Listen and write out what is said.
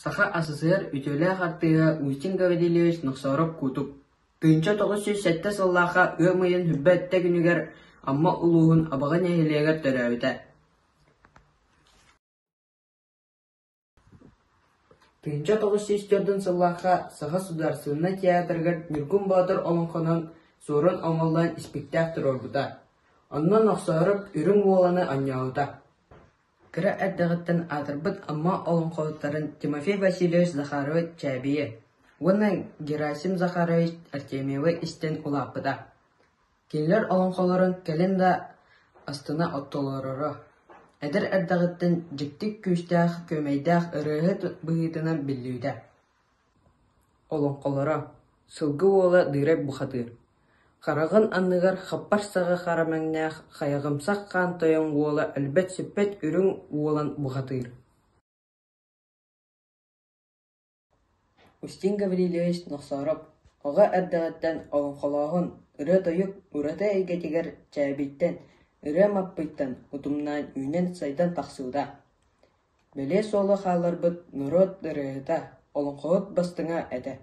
Саха АССР үтүөлээх артыыһа Устин Гаврильевич Нохсоороп-Куутук 1907 сыллаахха ыам ыйын 27 күнүгэр Амма улууһун Абаҕа нэһилиэгэр төрөөбүтэ. 1904 сыллаахха Саха судаарыстыбаннай театрыгар Ньургун Боотур олоҥхонон Суорун Омоллоон испиктээк туруорбута. Онно Нохсоороп Үрүҥ Уоланы оонньообута. Кыра эрдэҕиттэн аатырбыт Амма олоҥхоһуттарын Тимофей Васильевич Захаровы-Чээбийи уонна Герасим Захарович Артемьевы истэн улааппыта. Кинилэр олоҥхолорун кэлин да астына толороро. Эдэр эрдэҕиттэн дьикти күүстээх, күөмэйдээх ырыаһыт быһыытынан биллибитэ. Олоҥхолоро «Сылгы уола Дыырай бухатыыр», хараҕын анныгар хаппар саҕа хара мэҥнээх хайаҕымсах хаан тойон уола өлбөт-сүппэт үрүҥ уолан бухатыыр Устин Гаврильевич Нохсоороп оҕо эрдэҕиттэн олоҥхолооһун, ырыа-тойук ураты эйгэтигэр Чээбийтэн, Ырыа Маппыйтан утумнаан үүнэн-сайдан тахсыбыта. Бэлиэ суолу хаалларбыт норуот ырыаһыта, олоҥхоһут бастыҥа этэ.